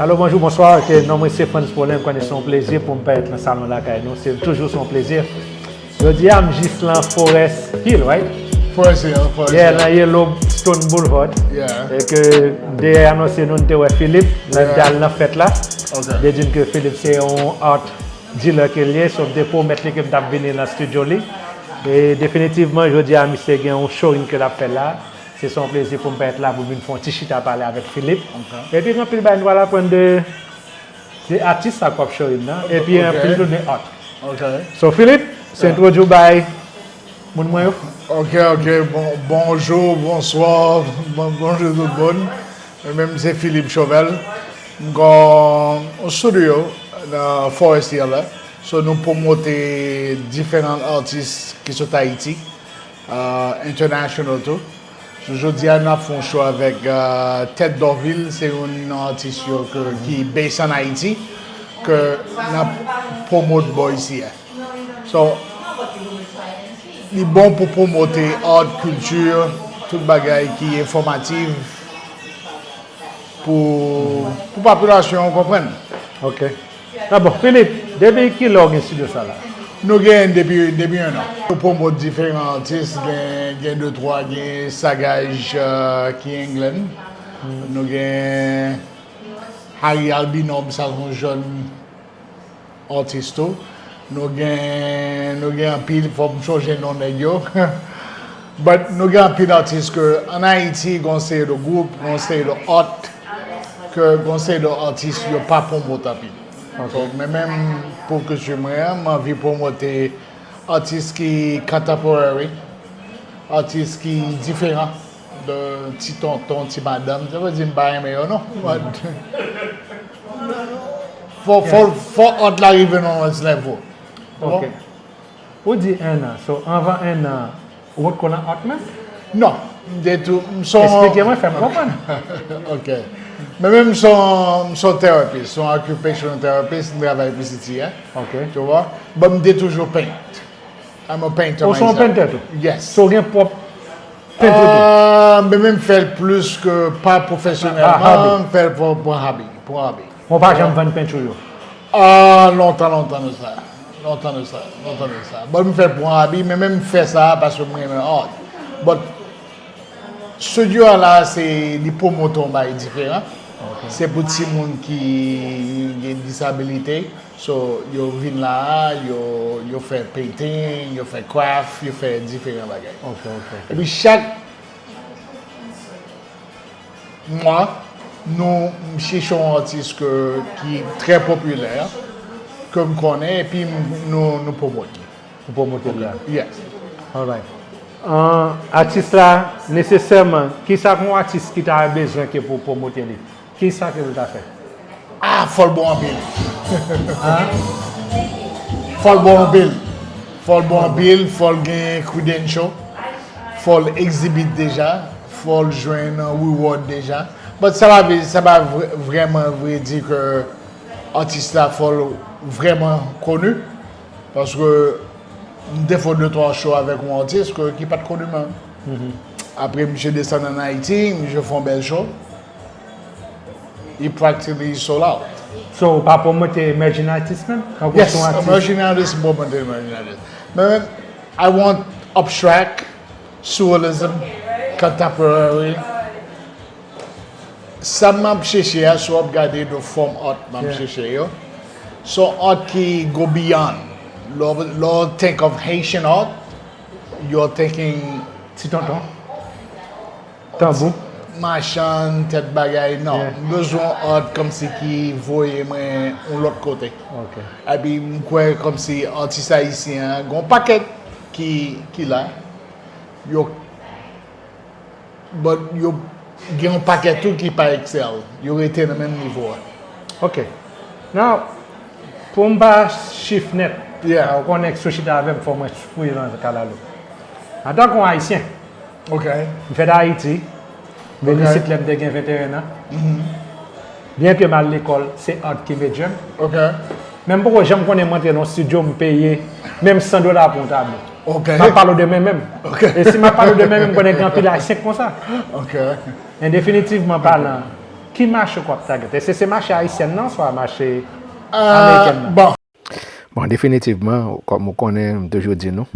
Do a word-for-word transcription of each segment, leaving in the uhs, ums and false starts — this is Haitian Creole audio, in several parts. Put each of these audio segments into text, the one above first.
Alo, bonjou, bonswa. Ok, non mwen se Frantz Paulin. M konnen se yon plezi pou m parèt nan salon lakay nou. Se toujou se yon plezi. Jodi a, m jis lan Forest Hill, right? Forest Hill, Forest Yeah, Hill. Nan Yellowstone Boulevard. Yeah. E ke m te anonse nou, n te wè Philippe, nan Yeah. dal nan fèt la. Ok. M te di n ke Philippe se yon art dealer ke l ye, so m te pwomèt li ke m t ap vini nan studio li. E definitivman, jodi a, misye gen yon showing ke l ap fè la. Se se yon plezi pou m parèt la pou m vin fè yon ti chita pale avèk Philippe. Ok. Epi gen anpil bagay nou pral aprann de, de atis sa k ap showing nan. Epi Ok. anpil tou de art. Ok. So, Philippe, se Yeah. entwodui w bay moun mwen yo. Ok, ok. Bon, bonjou, bonswa, bon, bonjou tout moun. Mwen menm se Philippe Chauvel. M gon yon studio nan Forest Hill la. So nou pwomote diferan atis ki sot Ayiti, uh, international tou. So jodi a n ap fè yon show avèk uh, Ted Dorvil, se youn nan atis yo ke, ki base an Ayiti, ke n ap pwomote bò isi a. So, li bon pou pwomote art, kilti, tout bagay ki enfòmatif pou, pou popilasyon an konprann. Ok. Ah bon, Philippe, depi kilè w gen studio sa la? Nou gen depi, depi en an. Nou pwomote diferan atis, gen, gen de twa, gen Sagaj uh, ki England. Nou gen Harry Albinòm, sa se yon jèn atis tou. Nou gen, nou gen anpil, fò m chonje non nèg yo. But nou gen anpil atis ke an Ayiti, gon seri de gwoup, gon seri de art, ke gon seri de atis yo pa pwomote anpil. Ok. So, men menm pou kilti mwen an, m anvi pwomote atis ki contemporary, atis ki diferan de ti tonton, ti madanm. Sa vle di m pa renmen yo non. But, fò, fò, Yes. fò art la rive nan yon next level. Ok. Ou di en an. So, anvan en an, ou potko nan art menm? Non. M te tou, m son Eksplike mwen, fè m konprann. Ok. Men menm m son, m son therapist, son occupational therapist, m travay pou C T A. Ok. Tu vois? But m te toujou paint. I'm a painter Ou se yon myself. Pentè tou? Yes. So, ou gen pwòp pent ou tou? Ah, men menm fè l plis ke pa pwofesyonèlman, Ah, hobby. M fè l pou, pou hobby, pou hobby. Ou pa janm vann pent ou yo? Ah, lontan, lontan de sa. Lontan de sa, lontan de sa. Bon, m fè pou hobby, men menm m fè sa paske m renmen art. But studio a la, se li pwomote yon bagay diferan. Ok. Se pou timoun ki gen disabilite. So, yo vin la a, yo, yo fè painting, yo fè craft, yo fè diferan bagay. Ok, ok. Epi chak mwa, nou, m chèche yon atis ke, ki trè popilè, ke m konnen, epi m, nou, nou pwomote. Ou pwomote l la? Yes. Alright. An, atis la, nesesèman, kisa yon atis ki ta bezwen ke pou pwomote li? Kisa ke l ta fè? Ah, fò l bon anpil. Fò l bon anpil. Fò l bon anpil, fò l gen credential. Fò l exhibit deja. Fò l jwenn reward deja. But sa pa vle, sa pa vre, vrèman vle di ke atis la fò l vrèman koni. Paske m te fè de twa show avèk yon atis ke, ki pa t koni menm. Apre, misye desann ann Ayiti, misye fè yon bèl show. He practically sold out. So, ou pa pwomote emerging artist menm? Tankou Yes, si yon atis emerging artist, m pwomote emerging artist. Men, I want abstract, surrealism, contemporary. Sa m ap chèche a, si w ap gade de fòm art m ap Yeah. chèche yo, se yon art ki go beyond. Lè w, lè w think of Haitian art, you're thinking Ti tonton. Tanbou. Machann, tèt bagay, non. Yeah. M bezwen yon art kòmsi ki voye mwen yon lòt kote. Ok. Epi m kwè kòmsi atis ayisyen an, gen yon pakèt ki, ki la. Yo, but yo gen yon pakèt tou ki pa excel. Yo rete nan menm nivo a. Ok. Now, pou m pa chif nèt, Yeah. ou konnen si w chita avè m, fò mwen fouye nan kalalou. Antanke yon ayisyen, Ok. m fèt Ayiti, m vin Ok. isit lè m te gen venteyen an. Mhm. Byen ke m al lekòl, se art ki major m. Ok. Men m poko janm konnen m antre nan yon studio, m peye menm san dola pou yon tablo. Ok. M ap pale w de mwen menm. Ok. E si m ap pale w de mwen menm, m konnen gen anpil ayisyen k konsa. Ok. Men definitivman palan, Ki mache w ap tagete? Èske se mache ayisyèn nan, swa mache amerikèn nan? Bon. Bon, definitivman, kòm ou konnen, m toujou di nou,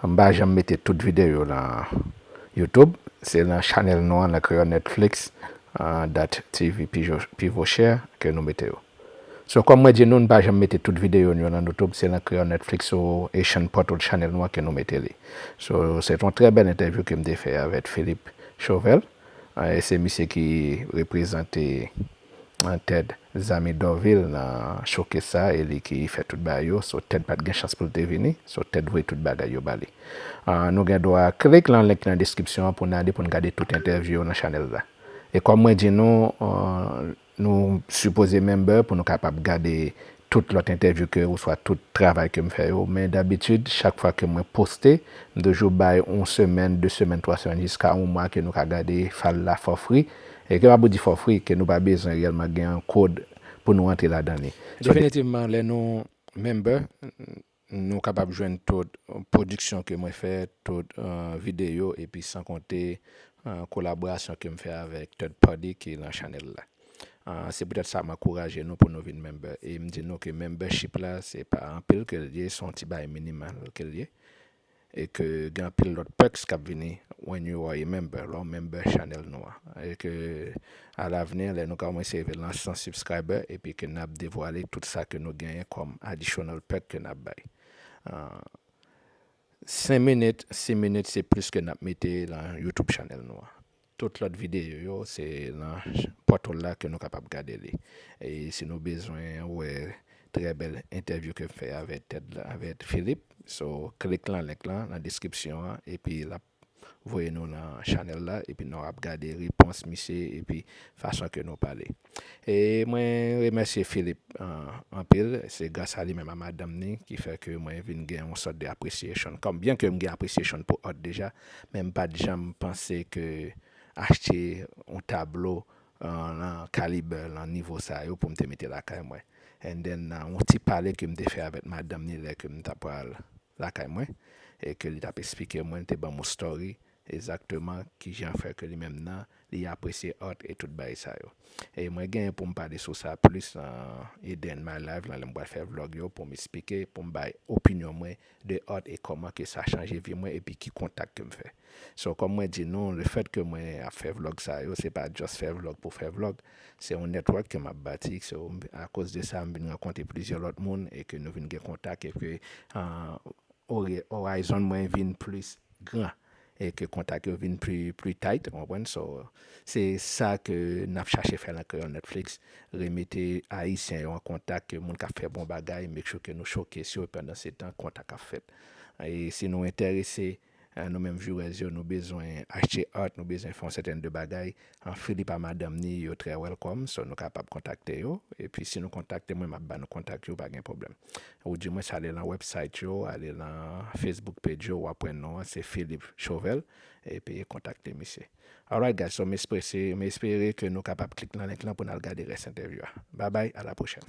m pa janm mete tout videyo nan YouTube. Se nan chanèl nou an, nan Kreyòl Netflix, uh, dot T V Pivot Share ke nou mete yo. So, kòm mwen di nou, n pa janm mete tout videyo nou yo nan YouTube, se nan Kreyòl Netflix ou Asian Portal Channel nou an ke nou mete li. So, se yon trè bèl entèvyou ke m te fè avèk Philippe Chauvel. Uh, e se misye ki reprezante an Ted Zami Dorvil nan showcase sa, e li ki fè tout bagay yo. So Ted pa t gen chans pou l te vini. So Ted voye tout bagay yo ba li. Uh, nou gen dwa klik lan link nan deskripsyon an pou n ale pou n gade tout entèvyou yo nan chanèl la. E kòm mwen di nou, uh, nou sipoze member pou nou kapab gade tout lòt entèvyou ke oswa tout travay ke m fè yo. Men dabitid, chak fwa ke mwen poste, m toujou bay yon semèn, de semèn, twa semèn, jiska yon mwa ke nou ka gade file la for free. E ke m ap di for free, ke nou pa bezwen reyèlman gen yon kòd pou nou antre ladan li. So, definitivman, lè nou member, nou kapab jwenn tout pwodiksyon ke mwen fè, tout uh, videyo, epi san konte uh, kolaborasyon ke m fè avèk third party ki nan chanèl la. Uh, se poutèt sa m ankouraje nou pou nou vin member. E m di nou ke membership la, se pa anpil ke l ye, se yon ti bagay minimal ke l ye. E ke gen anpil lòt perks k ap vini when you are a member, lè w member chanèl nou an. E ke alavni, lè nou kòmanse rive nan san subscriber, epi ke n ap devwale tout sa ke nou genyen kòm additional perk ke n ap bay. Uh, senk minit, sis minit, se plis ke n ap mete nan YouTube chanèl nou an. Tout lòt videyo yo, se nan portal la ke nou kapab gade li. E si nou bezwen wè trè bèl entèvyou ke m fè avèk Ted la, avèk Philippe, so klik lan link lan nan deskripsyon an, epi l ap voye nou nan chanèl la, epi nou ap gade repons misye, epi fason ke nou pale. E mwen remèsye Philippe uh, anpil, se gras a li menm, a madanm ni, ki fè ke mwen vin gen yon sòt de appreciation. Kòm byen ke m gen appreciation pou art deja, men m pa t janm panse ke achte yon tablo uh, nan kalibè, nan nivo sa yo pou m te mete lakay mwen. And then, uh, yon ti pale ke m te fè avèk madanm ni lè ke m ta pral lakay mwen, e ke li t ap eksplike mwen, li te ban m yon story egzakteman kijan fè ke li menm nan, li apresye art e tout bagay sa yo. E mwen genyen pou m pale sou sa plis nan Eden My Life, nan lè m pral fè vlog yo, pou m eksplike, pou m bay opinyon mwen de art e kòman ke sa chanje vi mwen epi ki kontak ke m fè. So, kòm mwen di nou, le fèt ke mwen ap fè vlog sa yo, se pa just fè vlog pou fè vlog. Se yon network ke m ap bati. So, akoz de sa, m vin rankontre plizyè lòt moun e ke nou vin gen kontak e ke uh, horizon mwen vin plis gran e ke kontak yo vin pli, pli tight, ou konprann? So, se sa ke n ap chache fè nan Kreyòl Netflix, remete Ayisyen yo an kontak, ke moun k ap fè bon bagay, make sure ke nou showcase yo, pandan se tan kontak ap fèt. E si nou enterese, uh, nou menm viewers yo, nou bezwen achte art, nou bezwen fè yon sèten de bagay, uh, Philippe a madanm ni, yo trè welcome, so nou kapab kontakte yo. Epi si nou kontakte mwen, m ap ba nou kontak yo, pa gen pwoblèm. Ou di mwen sa, ale nan website yo, ale nan Facebook page yo, w ap wè non an, se Philippe Chauvel, epi kontakte misye. Alright guys, so m espere, m espere ke nou kapab klik nan link lan pou n al gade rès entèvyou a. Bye bye, à la prochaine.